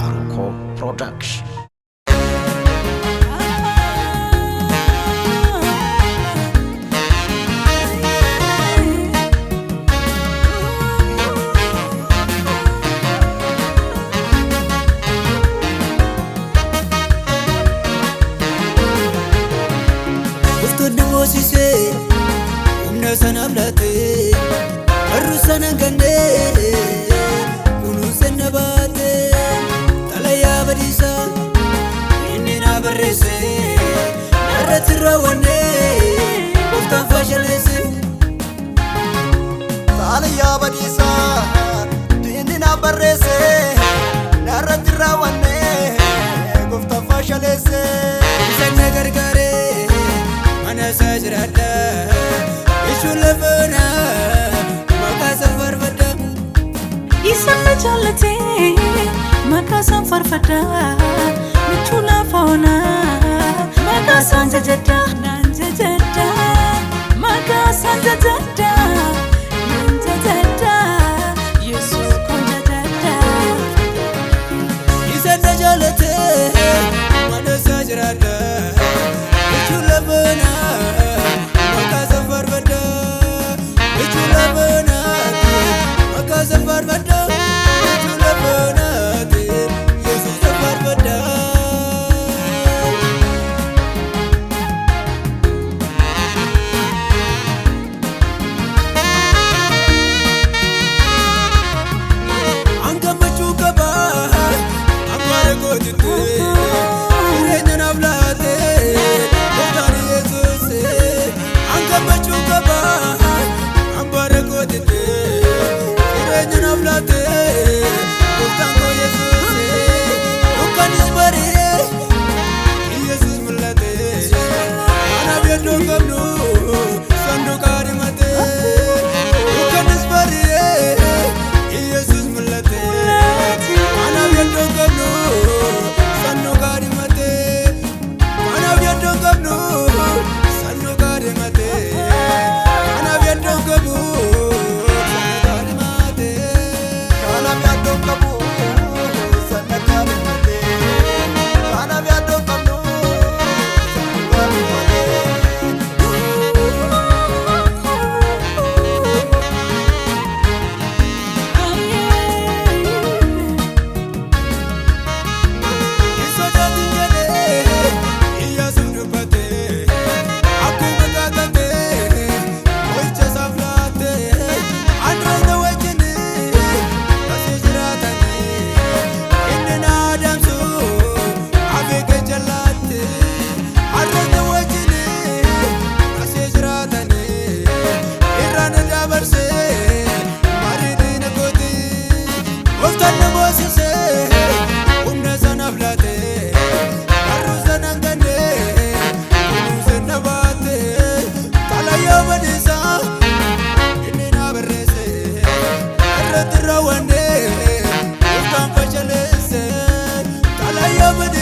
Faaruukoo Production. Gooftaan moosisee humna sanaaf laatee barruu sana gannee kunuunsa na baatee xalayaa badiisaa inni na barreesse narratti raawwannee gooftaan fashaleesse. Xalayaa badiisaa diinni na barreesse narratti raawwannee gooftaan fashaleesse. Isa na gargaaree mana isaa jiraadha jechuun lafa maqaa isaa faarfadha. Isa na jaallatee maqaa isaan faarfadha. Michuu lafa onaa maqaa isaan jajadha naan jajadha. Maqaa isaan jajadha naan jajadha. Yesuus kun jajadha. Isa na jaallatee mana isaa jiraadha jechuun lafa maqaa isaa faarfadha. Jechuun lafa maqaa isaa faarfadha. Jechuun lafa Yesuus faarfadha. An gammachuu qaba ammaara gootitti jireenya naaf laate gooftaan Yesuus. An gammachuu qaba ammaara gootitti jireenya naaf laate gooftaan koo Yesuus. Dukkanis bari'ee Yesuus mul'ate anaaf yaaddoo hin qabnu sanduuqa dhimate. Dukkanis bari'ee Yesuus mul'ate anaaf yaaddoo hin qabnu sanduuqa dhimate. Anaaf yaaddoo hin qabnu sanduuqa dhimate. Anaaf yaaddoo hin qabu sanduuqa dhimate. Kanaaf yaaddoo hin qabu sanduuqa dhimate. Kanaaf yaaddoo hin qabnu sanduuqa dhimate. Hin sodaatin jedhee Iyyaasuuf dubbate akkuma kakate mo'icha isaaf laate. Anreenya wajjin asii jiraatanii inni na adamsu abeeka jallaate. Anreenya wajjin asii jiraatanii irra na dabarse marii diina kooti. Gooftaan na moosisee humna sanaaf laate barruu sana hin ganne kunuunsa na baate. Xalayaa badiisaa inni na barreesse irratti raawwanne gooftaan fashaleesse. Xalayaa badiisaa.